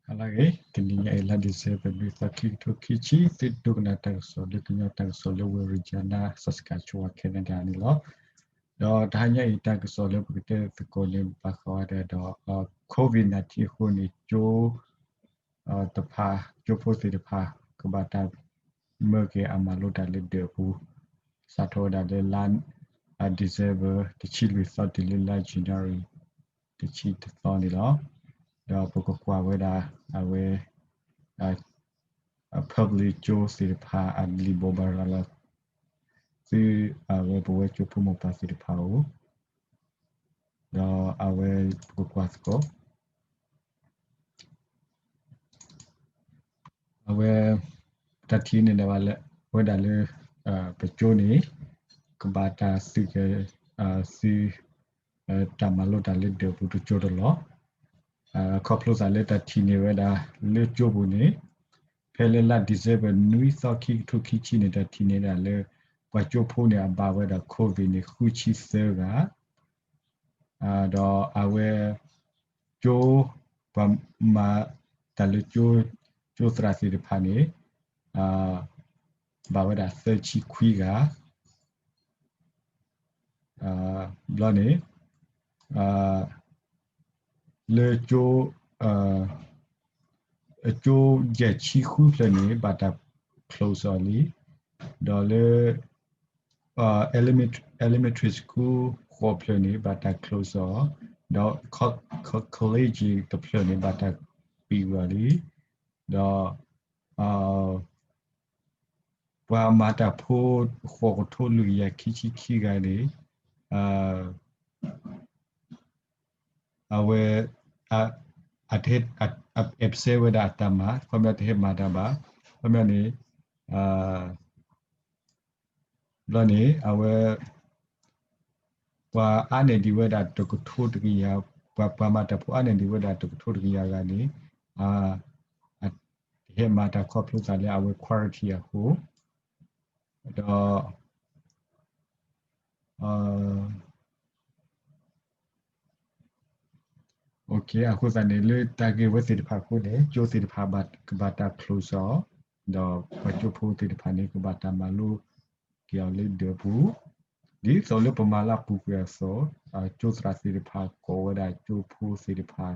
ဟါလၢအဂ့ၤ, တနံၤညါအံၤ လါ December နွံသီ ခံကထိခံဆံ, သုဒိကနၣ်တၢ်ကစီၣ်လၢကညီတၢ်ကစီၣ်လၢ Regina Saskatchewan Canada န့ၣ်လီၤ. ဒီးတဟါညါအံၤတၢ်ကစီၣ်လၢပကတဲသကိးန့ၣ် ဘၣ်ဃးဝဲဒၣ်ဒီး COVID nineteen အဃိန့ၣ် ကၠိ တဖၣ် ကၠိဖိသ့ၣ်တဖၣ် ကဘၣ်တၢ်မၢက့ၤအမၤလိတၢ်လၢဒၢးအပူၤ, စးထီၣ်ဝဲဒၣ်လၢလါ December တဆံလွံၢ်သီတုၤလၢလါ January တဆံတသီန့ၣ်လီၤ. ဒီးပကကွၢ်ဝဲဒၣ် အဝဲ public ကၠိသ့ၣ်တဖၣ်အလံာ်ဘိးဘၣ်ရၤလီၤ သုအဝဲပဝဲကၠိဖိမိၢ်ပၢ်သ့ၣ်တဖၣ်အအိၣ်, ဒီးအဝဲပကကွၢ်သကိး အဝဲ တၢ်ထံၣ်န့ၣ် ဝဲဒၣ်လၢ ပကၠိန့ၣ် ကဘၣ်တၢ်သုးက့ၤ သု တၢ်မၤလိတၢ်လၢဒၢးပူၤတကၠိတလီၢ်, ခီဖျိသးလၢတၢ်ထံၣ်န့ၢ်ဝဲဒၣ်လၢကၠိပူၤန့ၣ် ဖဲလၢလါ December နွံသီ ခံကထိခံဆံန့ၣ် တၢ်ထံၣ်န့ၢ်ဒၣ်လၢ ပှၤကၠိဖိန့ၣ် အဘၣ်ဝဲဒၣ် COVID န့ၣ် ဃုဆံသၢဂၤ, ဒီးအဝဲ ကၠိ ပှၤမၤတၢ်လၢကၠိ ကၠိသရၣ်သ့ၣ်တဖၣ်န့ၣ် ဘၣ်ဝဲဒၣ်သၢဆံခွံဂၤ, ဘျီန့ၣ် လၢကၠိ ကၠိယဲၢ်ဆံဃုဖျၢၣ်န့ၣ် ဘၣ်တၢ် close အီၤလံ, ဒီးလၢ elementary school ဃိးဖျၢၣ်န့ၣ် ဘၣ်တၢ် close အီၤ, ဒီး college တဖျၢၣ်န့ၣ် ဘၣ်တၢ်ကွံာ်ဝဲလံ, ဒီး ပှၤမၤတၢ်ဖိ ဃိးကထိလွံၢ်ကယၤခံဆံခံဂၤန့ၣ် အဝဲ အတဟဲ absent ဝဲဒၣ်အတၢ်မၤ ခီပညီတဟဲမၤတၢ်ဘၣ်, ခီပညီန့ၣ် ဘျီန့ၣ် အဝဲ ပှၤအါန့ၢ်ဒံးဝဲဒၣ်တကထိတကယၤ, ပှၤ ပှၤမၤတၢ်ဖိအါန့ၢ်ဒံးဝဲဒၣ်တကထိတကယၤဂၤန့ၣ် တဟဲမၤတၢ်ခီဖျိသးလၢအဝဲ quarantine အဃိ, ဒီး အဃိသတးန့ၣ် လၢတၢ်ဂ့ၢ်ဝဲသ့ၣ်တဖၣ်အဃိန့ၣ် ကၠိသ့ၣ်တဖၣ်ကဘၣ်တၢ် close အီၤ, ဒီးပှၤကၠိဖိသ့ၣ်တဖၣ်န့ၣ် ကဘၣ်တၢ်မၤလိက့ၤအီၤလၢဒၢးပူၤ, ဒ်သိးလၢပမၤလၢအပူၤကွံာ်အသိး, ကၠိသရၣ်သ့ၣ်တဖၣ် ကိးဝဲဒၣ်ကၠိဖိသ့ၣ်တဖၣ်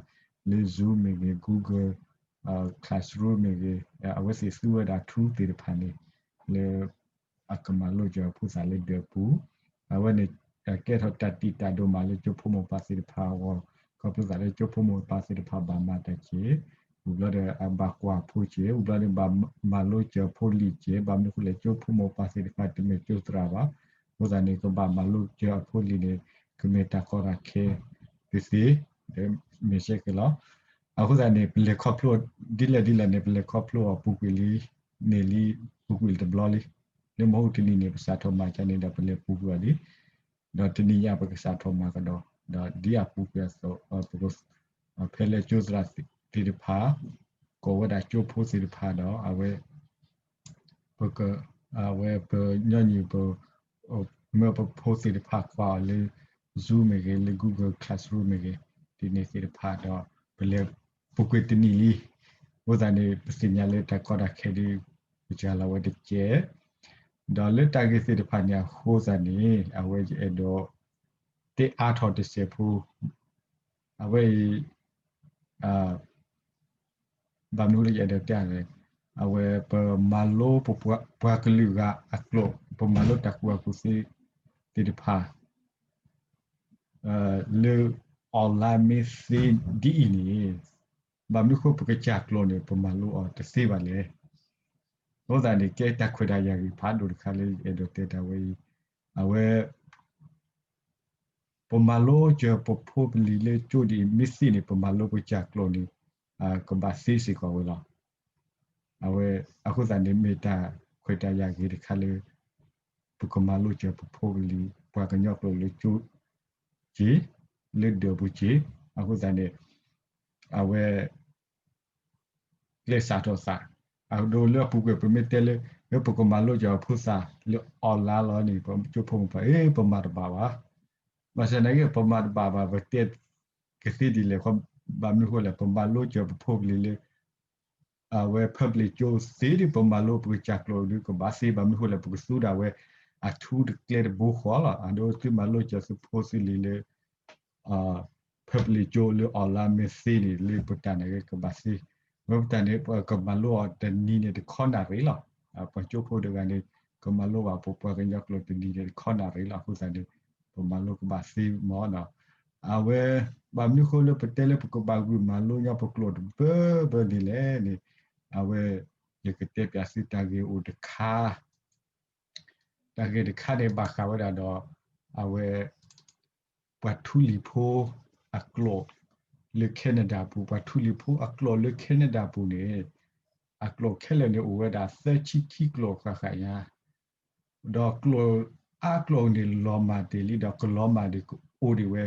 လၢ Zoom မ့ၢ်ဂ့ၤ, Google Classroom မ့ၢ်ဂ့ၤ, အဝဲသ့ၣ်သူဝဲဒၣ် tool သ့ၣ်တဖၣ်န့ၣ် လၢ အကမၤလိက့ၤအဖိသၣ်လၢဒၢးပူၤ, အဝဲန့ၣ် ကဲထီၣ်တၢ်တံာ်တာ်ဒိၣ်မးလၢကၠိဖိမိၢ်ပၢ်သ့ၣ်တဖၣ်အဂီၢ်, ခီဖျိသးလၢကၠိဖိမိၢ်ပၢ်သ့ၣ်တဖၣ်ဘၣ်မၤတၢ်က့ၤ, ဝံၤဘျီဒီးအဘၣ်ကွၢ်ဖိက့ၤ, ဝံၤဘျီဒီးဘၣ်မၤလိက့ၤအဖိလံၤက့ၤ, ဘၣ်မနုၤအဃိလဲၣ် ကၠိဖိမိၢ်ပၢ်သ့ၣ်တဖၣ်တမ့ၢ်ကၠိသရၣ်ဘၣ်, အဃိသတးန့ၣ် ကဘၣ်မၤလိက့ၤအဖိလံၤန့ၣ် ကမ့ၢ်တၢ်ကီတၢ်ခဲသ့သ့, မ့ၢ်စ့ၢ်ကီးလီၤ. အဃိသတးန့ၣ် ပလဲၤခီဖျိ ဒ်လဲၣ်ဒ်လဲၣ်န့ၣ် ပလဲၤခီဖျိအီၤပူၤကွံာ်လံ, န့ၣ်လံ ပူၤကွံာ်လံတဘျီလံ, လၢမဟါတနံၤန့ၣ် ပစးထီၣ်မၤကန့ၣ်ဒီး ပလဲၤပူၤကွံာ်အီၤလံ, ဒီးတနံၤညါပကစးထီၣ်မၤကဒီး, ဒီးဒ်အပူၤကွံာ်အသိး ပက ဖဲလၢကၠိသရၣ်သ့ၣ်တဖၣ် ကိးဝဲဒၣ်ကၠိဖိသ့ၣ်တဖၣ်ဒီး အဝဲ ပက အဝဲပညီနုၢ်ပ မၢပဖိသ့ၣ်တဖၣ်ကွၢ်အီၤလၢ Zoom မ့ၢ်ဂ့ၤ, လၢ Google Classroom မ့ၢ်ဂ့ၤ, ဒ်န့ၣ်သ့ၣ်တဖၣ်ဒီး ပလဲၤပူၤကွံာ်တနံၤလံ. အဃိသတးန့ၣ် ပသ့ၣ်ညါလၢတၢ်ကီတၢ်ခဲဒ် ပစှၤလီၤဝဲတကဲ, ဒီးလၢတၢ်ဂ့ၢ်သ့ၣ်တဖၣ်န့ၣ်အဃိသတးန့ၣ် အဝဲယအဲၣ်ဒိး တဲအါထီၣ်တစဲးဖိ, အဝဲအံၤ ဘၣ်မနုၤလၢယအဲၣ်ဒိးတဲလဲၣ်, အဝဲပမၤလိပပှၤကလုာ်ဂၤအကျိာ်, ပမၤလိတၢ်ကူၣ်ဘၣ်ကူၣ်သ့သ့ၣ်တဖၣ် လၢ online မ့ၢ်သ့ဒ်အံၤန့ၣ်, ဘၣ်မနုၤအဃိပကစၢ်ကျိာ်န့ၣ် ပမၤလိအီၤတသ့ဘၣ်လဲၣ်. အဃိသတးန့ၣ် ကဲတၢ်ခွဲးတၢ်ယာ်ဂ့ၤဖးဒိၣ်တခါလၢယအဲၣ်ဒိးတဲတၢ်ဝဲအံၤ, အဝဲ ပမၤလိစၢၤပဖိပလံၤလၢကၠိဒ်အံၤ မ့ၢ်သ့န့ၣ် ပမၤလိပကစၢ်ကျိာ်န့ၣ် ကဘၣ်သ့စ့ၢ်ကီးဝဲလီၤ. အဝဲ အဃိသတးန့ၣ် မ့ၢ်တၢ်ခွဲးတၢ်ယာ်ဂ့ၤတခါလၢ ပကမၤလိစၢၤပဖိပလံၤ ပှၤကညီကျိာ်လၢကၠိက့ၤ လၢဒၢးပူၤက့ၤ, အဃိသတးန့ၣ် အဝဲ ကျဲစးထီၣ်သး, အဒိလၢအပူၤကွံာ် ပမ့ၢ်တဲလၢ လၢပကမၤလိစၢၤအဖိသၣ်လၢ online လီၤန့ၣ် ပကၠိဖိမိၢ်ပၢ် အ့ ပမၤတဘၣ်ဘၣ်. ဘၣ်ဆၣ်သနာ်က့ ပမၤတဘၣ်ဘၣ် ပတဲကသ့ဒ်လဲၣ်, ဘၣ်မနုၤအဃိလဲၣ်, ပမၤလိစၢၤပဖိပလံၤလၢ အဝဲ public ကၠိသ့ဒီး ပမၤလိပကစၢ်ကျိာ်ဒုးကဘၣ်သ့ ဘၣ်မနုၤဃိလဲၣ် ပကသူဒၣ်ဝဲ အထူတကျဲတဘိဃီလီၤ. အဒိ သုမၤလိကၠီၤသုဖိသ့လံာ်လၢ public ကၠိလၢ online မ့ၢ်သ့န့ၣ် လၢပတၢ်န့ၣ်ကဘၣ်သ့, ဝဲပတၢ်န့ၣ် ပကမၤလိအီၤတနံၤန့ၣ်တခီနၣ်ရံၣ်လီၤ. ပှၤကၠိဖိတဂၤန့ၣ် ကမၤလိဘၣ်ပပှၤကညီကျိာ်တနံၤန့ၣ်တခီနၣ်ရံၣ်လီၤ. အဃိသတးန့ၣ် ပမၤလိကဘၣ်သ့မးနီၤ. အဝဲ ဘၣ်မနုၤဃိလၢပတဲလၢပကဘၣ်ဂုာ်မၤလိညီ ပကျိာ်တဘၢဘၢန့ၣ်လဲၣ်န့ၣ် အဝဲ ယကတဲပၠးသုတၢ်ဂ့ၢ်အိၣ်တခါ တၢ်ဂ့ၢ်တခါန့ၣ် ဘၣ်ဃးဝဲဒၣ်ဒီး အဝဲ ပှၤထူလံၤဖိအကျိာ်လၢ Canada ပူၤ, ပှၤထူလံၤဖိအကျိာ်လၢ Canada ပူၤန့ၣ် အကျိာ်ခဲလၢာ်န့ၣ်အိၣ်ဝဲဒၣ်သၢဆံခံကျိာ်ဃၣ်ဃၣ်ညါ, ဒီးကျိာ်အါကျိာ်န့ၣ်လီၤမၢ်တ့ၢ်လံ ဒီးကလီၤမၢ်ဒံးအိၣ်ဒံးဝဲ,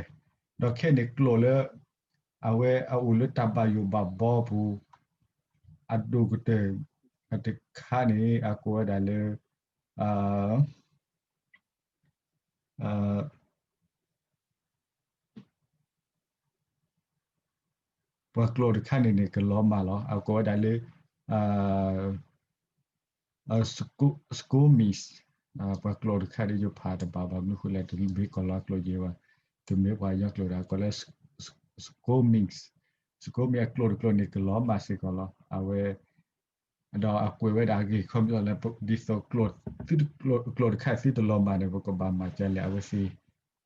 ဒီးခဲန့ၣ်ကျိာ်လၢ အဝဲအအိၣ်လၢတၢ်ဘၣ်ယိၣ်ဘၣ်ဘီပူၤ အဒိၣ်ကတၢၢ်အတခါန့ၣ် အကိးဝဲဒၣ်လၢ ပှၤကျိာ်တခါန့ၣ်န့ၣ် ကလီၤမၢ်လီၤ. အကိးဝဲဒၣ်လၢ Squamish, ပှၤကျိာ်တခါဒ်ယဖးတဘၣ်ဘၣ်မနုၤဃိလဲၣ် တမ့ၢ်ကီၢ်လီၤကျိာ်ယဲဘၣ်, တမ့ၢ်ပှၤကညီကျိာ်ဒၣ် ကိးလၢ Squamish, Squamish အကျိာ်တကျိာ်န့ၣ် ကလီၤမၢ်စ့ၢ်ကီးလီၤ. အဝဲ ဒီးအကွဲးဝဲဒၣ်အဂ့ၢ်ခီပညီလၢ ဒ်သိး ကျိာ်တခါသုတလီၤမၢ်န့ၣ် ပကဘၣ်မၤဒ်လဲၣ် အဝဲသ့ၣ်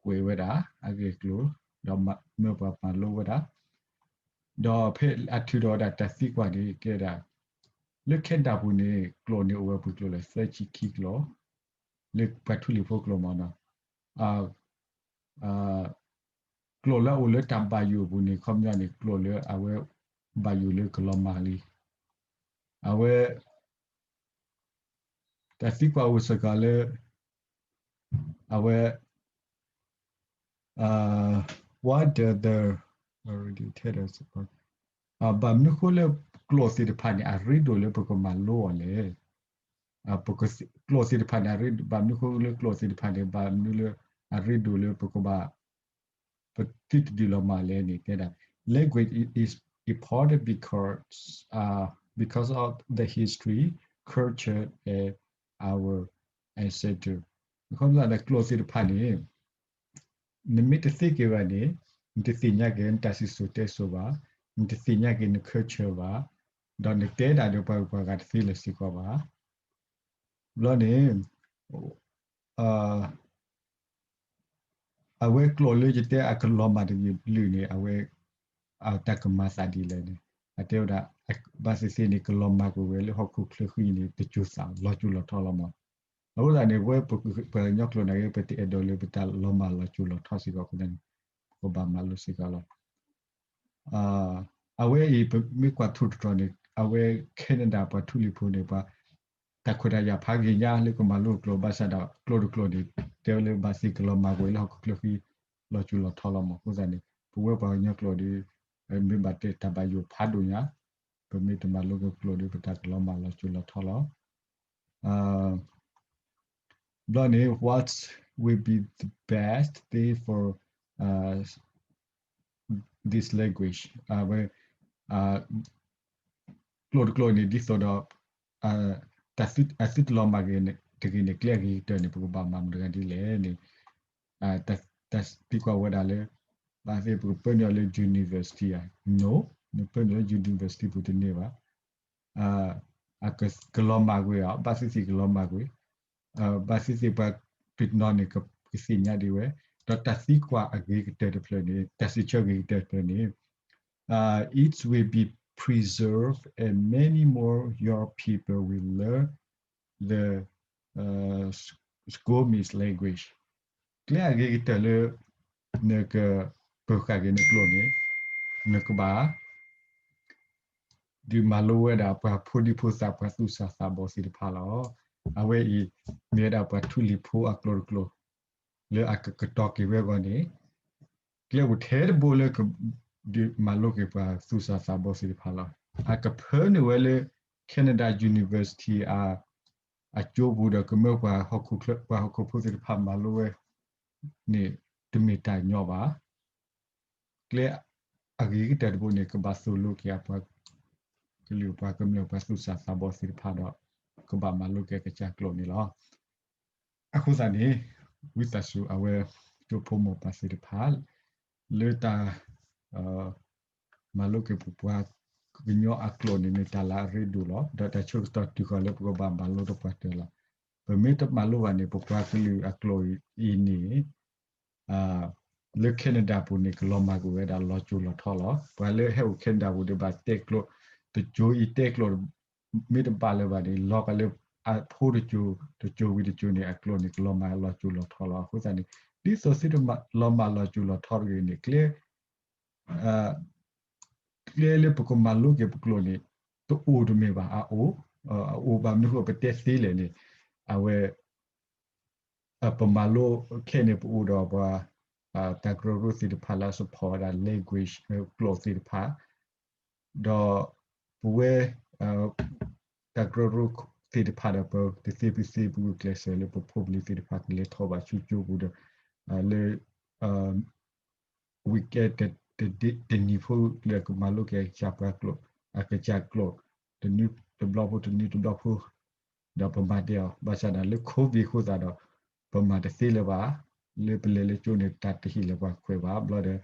ကွဲးဝဲဒၣ်အဂ့ၢ်အကျိၤ ဒီးမၢပှၤမၤလိဝဲဒၣ်, ဒီးဖဲအထုးထီၣ်ဝဲဒၣ်တၢ်သံကွၢ်န့ၣ် ကဲဒၣ် လၢ Canada ပူၤန့ၣ် ကျိာ်န့ၣ်အိၣ်ဝဲပှဲၤကျိာ်လဲၣ် သၢဆံခံကျိာ်, လၢပှၤထူလံၤဖိကျိာ်မးနီၤ ကျိာ်လၢအအိၣ်လၢတၢ်ဘၣ်ယိၣ်အပူၤန့ၣ် ခီပညီန့ၣ် ကျိာ်လၢအဝဲဘၣ်ယိၣ်လၢကလီၤမၢ်လံ. အဝဲ တၢ်သံကွၢ်အိၣ်စ့ၢ်ကီးလၢ အဝဲ what the ဘၣ်မနုၤဃိလၢကျိာ်သ့ၣ်တဖၣ်န့ၣ် အရ့ဒိၣ်လၢပကမၤလိအီၤလဲၣ်. ကျိာ်သ့ၣ်တဖၣ်န့ၣ် ဘၣ်မနုၤဃိလၢကျိာ်သ့ၣ်တဖၣ်န့ၣ် ဘၣ်မနုၤလၢအရ့ဒိၣ်လၢပကဘၣ် ပသုတဒုးလီၤမၢ်လဲၣ်န့ၣ် တဲဒၣ် language is important because, because of the history, culture and our ancestor. အခီပညီန့ၣ် ကျိာ်သ့ၣ်တဖၣ်န့ၣ် နမ့ၢ်တသ့က့ၤဘၣ်န့ၣ် နတသ့ၣ်ညါက့ၤနတၢ်စံၣ်စိၤတဲစိၤဘၣ်, နတသ့ၣ်ညါက့ၤန culture ဘၣ်, ဒီးနတဲဒၣ်ဒီးပှၤဂုၤပှၤဂၤတသ့လၢၤစ့ၢ်ကီးဘၣ်. ဘျီန့ၣ် အဝဲကျိာ်လၢယတဲအကလီၤမၢ်တဘျုးန့ၣ် အဝဲ အတၢ်ကမၤသးဒ်လဲၣ်န့ၣ် အတဲဝဲဒၣ် ဘၣ်သ့ၣ်သ့ၣ်န့ၣ် ကလီၤမၢ်ကွံာ်ဝဲလၢဟီၣ်ခိၣ်ချၢဃံန့ၣ် တစိၤသးလီၤစိၤလီၤထီလီၤမး. အဃိသတးန့ၣ် ပဝဲပှၤကညီကျိာ်န့ၣ် ပတအဲၣ်ဒိးလၢပတၢ်လီၤမၢ်လီၤစိၤလီၤထီစ့ၢ်ကီးအဃိန့ၣ် ပကဘၣ်မၤလိစ့ၢ်ကီးလီၤ. အဝဲအံၤ ပမ့ၢ်ကွၢ်ထူၣ်တတြီၤန့ၣ် အဝဲ Canada ပှၤထူလံၤဖိန့ၣ် ပှၤ တၢ်ခွဲးတၢ်ယာ်ဖးဂ့ၤညါလၢကမၤလိကျိာ် ဘၣ်ဆၣ်ဒီးကျိာ်တကျိာ်န့ၣ် တဲဝဲလၢဘၣ်သ့ၣ်ကလီၤမၢ်ကွံာ်လၢဟီၣ်ခိၣ်ချၢဃံ လီၤစိၤလီၤထီလီၤမး. အဃိသတးန့ၣ် ပဝဲပှၤကညီကျိာ်ဒီး မ့ၢ်ဘၣ်တဲတၢ်ဘၣ်ယိၣ်ဖးဒိၣ်ညါ ပမ့ၢ်တမၤလိကကျိာ်ဒီး ပတၢ်ကလီၤမၢ်လီၤစိၤလီၤထီလီၤ. ဘျီန့ၣ် what will be the best thing for this language? ဝဲ ကျိာ်တကျိာ်န့ၣ် ဒ်သိးဒီး တၢ်သုတလီၤမၢ်က့ၤတဂ့ၤန့ၣ် ကျဲအဂ့ၤကတၢၢ်န့ၣ် ပကဘၣ်မၤမတၤတဂၤဒ်လဲၣ်န့ၣ် တၢ်သံကွၢ်ဝဲဒၣ်လၢ ဘၣ်သ့ၣ်ပကပၢနုာ်အီၤလၢ university ဧါ. No, နပၢနုာ်လၢ university ပူၤတန့ၢ်ဘၣ်. ကလီၤမၢ်ကွံာ်ဧါ, ဘၣ်သ့ၣ်သ့ၣ်ကလီၤမၢ်ကွံာ်, ဘၣ်သ့ၣ်သ့ၣ်ပှၤတနီၤန့ၣ် ကသ့ၣ်ညါဒံးဝဲ, ဒီးတၢ်သံကွၢ်အဂ့ၤကတၢၢ်တဖျၢၣ်န့ၣ် တၢ်စံးဆၢဂ့ၤကတၢၢ်တဖျၢၣ်န့ၣ် it will be preserved and many more young people will learn the Squamish language. ကျဲအဂ့ၤကတၢၢ်လၢ နကပၢၤဃာ်က့ၤနကျိာ်န့ၣ် နကဘၣ် ဒုးမၤလိဝဲဒၣ်ပှၤဖိဒံဖိသၣ် ပှၤသူၣ်စၢ်သးဘီၣ်သ့ၣ်တဖၣ်လီၤ. အဝဲအံၤ မ့ၢ်ဝဲဒၣ်ပှၤထူလံၤဖိအကျိာ်တကျိာ် လၢအကကတီၤက့ၤဝဲအဂီၢ်န့ၣ် ကျဲအိၣ်ထဲတဘိလၢ ဒုးမၤလိက့ၤပှၤသူၣ်စၢ်သးဘီၣ်သ့ၣ်တဖၣ်လီၤ. အကဖၢနုာ်ဝဲလၢ Canada University အကၠိပူၤဒီး ကမၢပှၤဟီၣ်ခိၣ်ဖိသ့ၣ်တဖၣ်မၤလိဝဲန့ၣ် တမ့ၢ်တၢ်ညီဘၣ်. ကျဲအဂ့ၤကတၢၢ်တဘိန့ၣ် ကဘၣ်သိၣ်လိက့ၤအပှၤ ကလုာ်ပှၤကမျၢၢ်ပှၤသူၣ်စၢ်သးဘီၣ်သ့ၣ်တဖၣ်ဒီး ကဘၣ်မၤလိက့ၤကစၢ်ကျိာ်န့ၣ်လီၤ. အဃိသတးန့ၣ် ဝံသးစူၤအဝဲ ကၠိဖိမိၢ်ပၢ်သ့ၣ်တဖၣ် လၢတၢ် မၤလိက့ၤပပှၤကညီအကျိာ်န့ၣ် မ့ၢ်တၢ်လၢအရ့ဒိၣ်လီၤ. ဒီးတၢ်ဆၢကတီၢ်တုၤဃီၤလၢပကဘၣ်မၤလိတပှၢ်တၢၢ်လီၤ. ပမ့ၢ်တမၤလိဘၣ်န့ၣ် ပပှၤကလုာ်အကျိာ်အံၤန့ၣ် လၢ Canada ပူၤန့ၣ် ကလီၤမၢ်ကွံာ်ဝဲဒၣ်လီၤစိၤလီၤထီလီၤ. ပှၤလၢဟဲအိၣ် Canada ပူၤဒီးဘၣ်တဲကျိာ် တစိၤအံၤတဲကျိာ် မ့ၢ်တဘၣ်လၢၤဘၣ်န့ၣ် လီၤကလၢအဖိတစိၤ တစိၤဝံၤတစိၤန့ၣ် အကျိာ်န့ၣ် ကလီၤမၢ်လီၤစိၤလီၤထီလီၤ. အဃိသတးန့ၣ် ဒ်သိးသုတလီၤမၢ်လီၤစိၤလီၤထီတဂ့ၤန့ၣ် ကျဲ ကျဲလၢပကမၤလိက့ၤပကျိာ်န့ၣ် တအိၣ်တမ့ၢ်ဘၣ် အအိၣ်, အအိၣ်ဘၣ်မနုၤဃိပတဲသ့လဲၣ်န့ၣ် အဝဲ ပမၤလိခဲန့ၣ် ပအိၣ်ဒီးပှၤ တၢ်ကရၢကရိသ့ၣ်တဖၣ်လၢအ support ဝဲဒၣ် language ကျိာ်သ့ၣ်တဖၣ် ဒီးပဝဲ တၢ်ကရၢကရိသ့ၣ်တဖၣ်ဒီး ပတသ့ဖုသ့ ပဂုာ်ကျဲးစၢးလၢပဖိပလံၤသ့ၣ်တဖၣ်ကလဲၤထီၣ်ဘၣ်ဆူကၠိပူၤဒီး လၢ weekend တနံၤဖိလၢကမၤလိက့ၤကစၢ်ပှၤကျိာ် အကစၢ်ကျိာ် တနွံတဘျီဖိ တနွံတဘျီဖိ ဒီးပမၤတ့ၢ်အီၤ ဘၣ်ဆၣ်န့ၣ်လၢ COVID အဃိသတးဒီး ပမၤတသ့လၢၤဘၣ်. လၢပလဲၤလၢကၠိန့ၣ် တၢ်တဟ့ၣ်လၢၤပှၤခွဲးဘၣ်ဘျီဒီး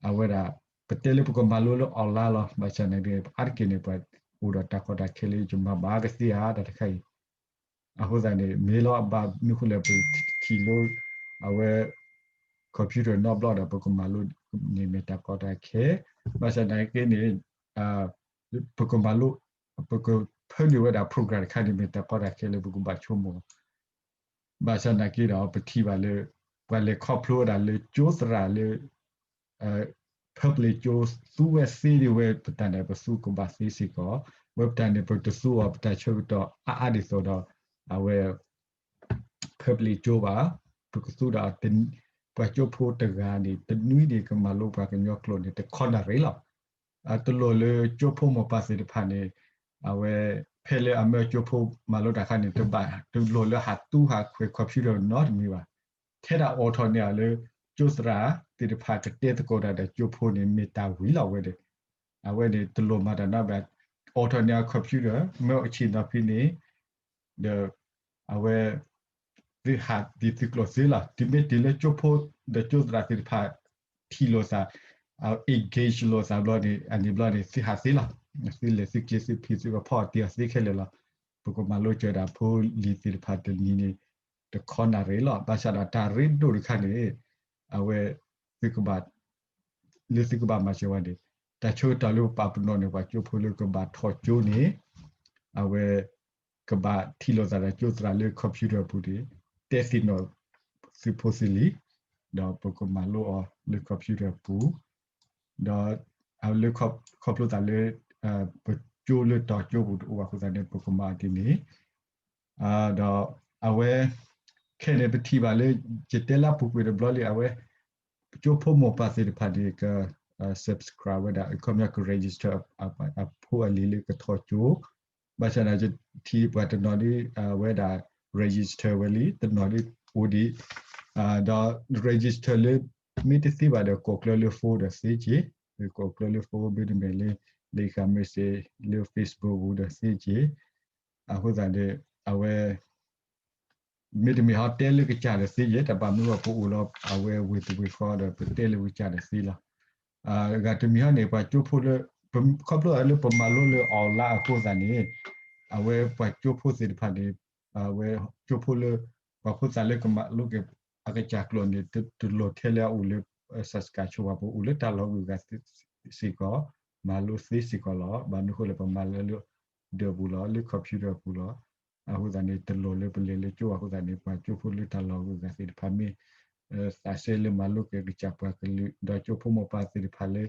အဝဲဒၣ် ပတဲလၢပကမၤလိလၢ online လီၤ. ဘၣ်ဆၣ်န့ၣ် အါတက့ၢ်န့ၣ် ပှၤအိၣ်ဒီးတၢ်ကီတၢ်ခဲလၢယမၤဘၣ်ကသ့ဧါ တၢ်တခါအံၤ အဃိသတးန့ၣ် မ့ၢ်လီၤဘၣ်မနုၤဃိလဲၣ် ပထံၣ်လၢ အဝဲ computer နီတဘျီဒီး ပကမၤလိန့ၣ်မ့ၢ်တၢ်ကီတၢ်ခဲ ဘၣ်ဆၣ်သနာ်က့န့ၣ် ပကမၤလိ ပကဖၢနုာ်ဝဲဒၣ် program တခါန့ၣ် မ့ၢ်တၢ်ကီတၢ်ခဲလၢပကဘၣ်ဆိကမိၣ် ဘၣ်ဆၣ်သနာ်က့ဒီး ပထံၣ်ဘၣ်လၢ ပှၤလဲၤခီဖျိဝဲဒၣ်လၢကၠိသရၣ်လၢ public ကၠိ သူဝဲသ့ဒ်ဝဲ ပတၢ်န့ၣ် ပသူကဘၣ်သ့စ့ၢ်ကီး ဝဲပတၢ်န့ၣ် ပတသူအီၤ ပတၢ်ဆၢကတီၢ်အါအါဒ်သိးဒီး အဝဲ public ကၠိဘၣ် ပကသူဒီး ပှၤကၠိဖိတဂၤန့ၣ် တနွံန့ၣ် ကမၤလိပှၤကညီကျိာ်န့ၣ် တခီနၣ်ရံၣ်လီၤ. တလိၣ်လၢကၠိဖိမိၢ်ပၢ်သ့ၣ်တဖၣ်န့ၣ် အဝဲ ဖဲလၢအမၢကၠိဖိမၤလိတၢ်အခါန့ၣ် တဘၣ် တလိၣ်လၢဟးတူဟးခွဲး computer နီတမံၤဘၣ်. ထဲဒၣ်အိးထီၣ်န့ၢ်အီၤလၢ ကၠိသရၣ်သ့ၣ်တဖၣ်ကတဲသကိးတၢ်ဒီးကၠိဖိန့ၣ် မ့ၢ်တၢ်ဝံၤလီၤဝဲဒီး အဝဲန့ၣ်တလိၣ်မၤတၢ်နီတဘျီ အိးထီၣ်န့ၢ်အီၤ computer မၢအဆ့ၣ်နီၤဖဲန့ၣ် ဒီး အဝဲ သုဟးဒ်သုကျိာ်သ့လီၤ. တုၤမ့ၢ်တုၤလၢကၠိဖိ ဒီးကၠိသရၣ်သ့ၣ်တဖၣ် ထံၣ်လိာ်သး engage လိာ်သးဘျီန့ၣ် အန့ၣ်ဘျီန့ၣ် သုဟးသ့လီၤ. သုလဲၤသုကျ့ၤသုဖံးသုကဖီအီၤတ့ၢ်အီၤသ့ခဲလၢာ်လီၤ. ပကမၤလိစၢၤဒၣ်ဖိလံၤသ့ၣ်တဖၣ်တနံၤန့ၣ် တခီနၣ်ရံၣ်လီၤ. ဘၣ်ဆၣ်ဒီးတၢ်ရ့ဒိၣ်တခါန့ၣ် အဝဲ သုကဘၣ် လၢသုကဘၣ်မၤစၢၤဝဲန့ၣ် တၢ်ဆၢကတီၢ်လၢပပာ်ပနီၣ်န့ၣ် ပှၤကၠိဖိလၢကဘၣ်ထီၣ်ကၠိန့ၣ် အဝဲ ကဘၣ်ထံၣ်လိာ်သးဒီးကၠိသရၣ်လၢ computer အပူၤန့ၣ် တဲသ့ၣ်နီၣ်သုဖိသုလံၤ ဒီးပကမၤလိအီၤလၢ computer အပူၤ ဒီး လၢခီဖျိသးလၢ ပကၠိလၢတီၤကၠိပူၤတအိၣ်ဘၣ်အဃိသတးန့ၣ် ပကမၤအီၤဒ်န့ၣ် ဒီးအဝဲ ခဲန့ၣ်ပထံၣ်ဘၣ်လၢ ယတဲလၢအပူၤကွံာ်တဘျီလံ အဝဲ ကၠိဖိမိၢ်ပၢ်သ့ၣ်တဖၣ်န့ၣ် က subscribe ဝဲဒၣ် အခီပညီက register အဖိအလံၤလၢကထီၣ်ကၠိ ဘၣ်ဆၣ်ဒီးယထံၣ်ပှၤတနီၤဒ် အဝဲဒၣ် register ဝဲလံ တနီၤဒ်အိၣ်ဒံး ဒီး register လၢ မ့ၢ်တသ့ဘၣ်ဒီး ကိးကျၢၤလၢ phone ဒီးသ့က့ၤ ကိးကျၢၤလၢ phone မ့တမ့ၢ်လၢ လံာ်ဃာ် message လၢ Facebook ပူၤဒီးသ့က့ၤ အဃိသတးဒီး အဝဲ မ့တမ့ၢ်ဟီတဲလၢကစၢ်ဒီးသ့ယဲ တၢ်ဘၣ်မနုၤအဃိပအိၣ်လီၤအဝဲဝ့ၢ်တဝ့ၢ်ဃီဒီး ပတဲလၢကစၢ်ဒီးသ့လီၤ. ဂၤတမံၤဟီန့ၣ် ပှၤကၠိဖိလၢ ခီဖျိလၢပမၤလိလၢ online အဃိသတးန့ၣ် အဝဲပှၤကၠိဖိသ့ၣ်တဖၣ်န့ၣ် အဝဲကၠိဖိလၢ ပှၤဖိသၣ်လၢကမၤလိက့ၤအကစၢ်ကျိာ်န့ၣ် တလိၣ်ထဲလၢအအိၣ်လၢ Saskatchewan ပအိၣ်လၢတၢ်လီၢ်ဂုၤဂၤစ့ၢ်ကီး မၤလိသ့စ့ၢ်ကီးလီၤ. ဘၣ်မနုၤအဃိလဲၣ် ပမၤလၢလၢဒၢးပူၤလီၤ လၢ computer ပူၤလီၤ. အဃိသတးန့ၣ် တလိၣ်လၢပလဲၤလၢကၠိအဃိသတးန့ၣ် ပှၤကၠိဖိလၢတၢ်လီၢ်ဂုၤဂၤသ့ၣ်တဖၣ်မ့ၢ် သးစဲလၢမၤလိက့ၤကစၢ်ပှၤကလုာ် ဒီးကၠိဖိမိၢ်ပၢ်သ့ၣ်တဖၣ်လၢ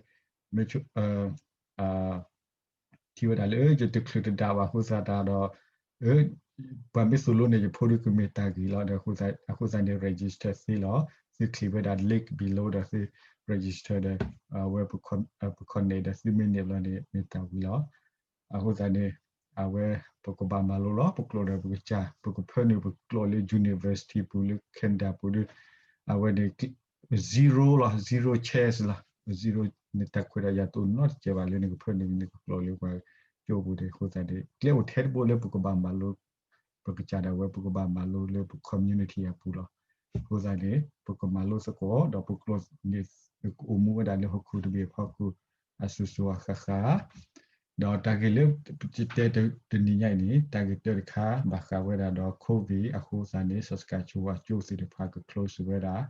မ့ၢ် ထံၣ်ဝဲဒၣ်လၢ ယတချုးတဒၣ်ဘၣ်အဃိသတးဒီး ပှၤမ့ၢ်သိၣ်လိန့ၢ်ယဖိဒီးကမ့ၢ်တၢ်ဂ့ၤလီၤ. ဒီးအဃိသတးန့ၣ် register သ့လီၤ. သု click ဝဲဒၣ် link below ဒီးသု register ဒီး အဝဲ ပ connect ဒီးသုမ့ၢ်န့ၢ်ဘျီန့ၣ် မ့ၢ်တၢ်ဝံၤလီၤ. အဃိသတးန့ၣ် အဝဲ ပကဘၣ်မၤလိလီၤ ပကျိာ်ဒီးပကစၢ် ပကဖၢနုာ်ပကျိာ်လၢ university ပူၤလၢ Canada ပူၤဒီး အဝဲန့ၣ် zero လီၤ zero chance လီၤ zero န့ၣ်တၢ်ခွဲးတၢ်ယာ်တအိၣ်နီတစဲးဘၣ်လၢနကဖၢနုာ်နကကျိာ်လၢပှၤ ကၠိပူၤန့ၣ်အဃိသတးန့ၣ် ကျဲအိၣ်ထဲတဘိလၢပကဘၣ်မၤလိ ပကစၢ်ဒၣ်ဝဲ ပကဘၣ်မၤလိလၢပ community အပူၤလီၤ. အဃိသတးန့ၣ် ပကမၤလိသကိး ဒီးပကျိာ်န့ၣ် ကအိၣ်မူဝဲဒၣ်လၢဟီၣ်ခိၣ်တဘ့ၣ်အဖီခိၣ် အစိၤစိၤအဃၣ်ဃၣ် ဒီးတၢ်ဂ့ၢ်လၢပတဲတနံၤညါအံၤန့ၣ် တၢ်ဂ့ၢ်တၢတခါ ဘၣ်ဃးဝဲဒၣ်ဒီး COVID အဃိသတးန့ၣ် Saskatchewan ကၠိသ့ၣ်တဖၣ်က close ဝဲဒၣ်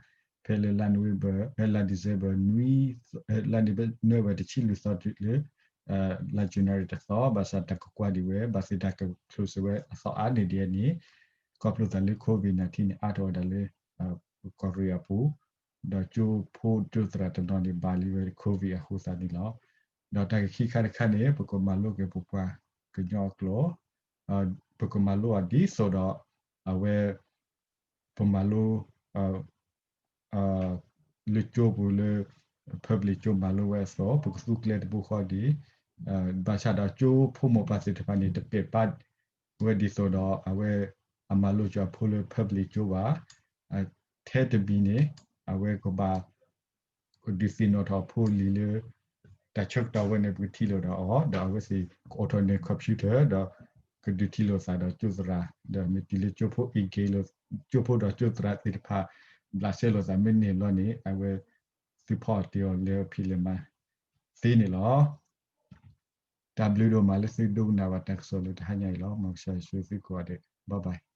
ဖဲလၢလါ November ဖဲလါ December နွံ လါ November တဆံလွံၢ်သီတုၤလၢ လါ January တသီ ဘၣ်ဆၣ်တၢ်ကကွၢ်ဒံးဝဲ ဘၣ်သ့ၣ်တၢ်က close ဝဲအသီအါန့ၢ်ဒ်အံၤန့ၣ် ခီဖျိသးလၢ COVID nineteen န့ၣ် အါထီၣ်ဝဲဒၣ်လၢ ကီၢ်ရ့ၣ်အပူၤ ဒီးကၠိဖိကၠိသရၣ်တနီၤန့ၣ် ဘၣ်လံဝဲ COVID အဃိသတးန့ၣ်လီၤ. ဒီးတၢ်ဂ့ၢ်ခံခါတခါန့ၣ် ပကမၤလိက့ၤပပှၤကညီအကျိာ် ပကမၤလိအီၤဒ်သိးဒီး အဝဲ ပမၤလိ လၢကၠိပူၤလၢ public ကၠိမၤလိဝဲအသိး ပကသူကျဲတဘိဃီဒံး ဘၣ်ဆၣ်ဒီးကၠိဖိမိၢ်ပၢ်သ့ၣ်တဖၣ်န့ၣ် တပဲာ်ဘၣ်ဝဲဒ်သိးဒီး အဝဲအမၤလိကၠိအဖိလၢ public ကၠိဘၣ်. ထဲတမံၤန့ၣ် အဝဲကဘၣ် ဒုးသ့ၣ်နီၣ်ထီၣ်အဖိလံၤလၢ တၢ်ဆၢကတီၢ်ဝဲန့ၣ် ပကထံၣ်လိာ်ဒီးအီၤ ဒီးအဝဲသ့ၣ်ကအိးထီၣ်န့ၢ် computer ဒီး ကဒုးထံၣ်လိာ်သးဒီးကၠိသရၣ် ဒီးမ့ၢ်တုၤလၢကၠိဖိ engage ကၠိဖိဒီးကၠိသရၣ်သ့ၣ်တဖၣ် ဘျးစဲလိာ်သးမ့ၢ်န့ၢ်လီၤန့ၣ် အဝဲသုဖီအီၤတ့ၢ်အီၤလဲၤအီၤဖံးလဲၤမၤသ့န့ၣ်လီၤ. တၢ်ဘျုးဒိၣ်မးလၢသုဒိကနၣ်ဘၣ်တၢ်ကစီၣ်လၢတဟါညါအံၤလီၤ. မ်ကစၢ်ယွၤဆိၣ်ဂ့ၤသုကိးဂၤဒဲး bye bye.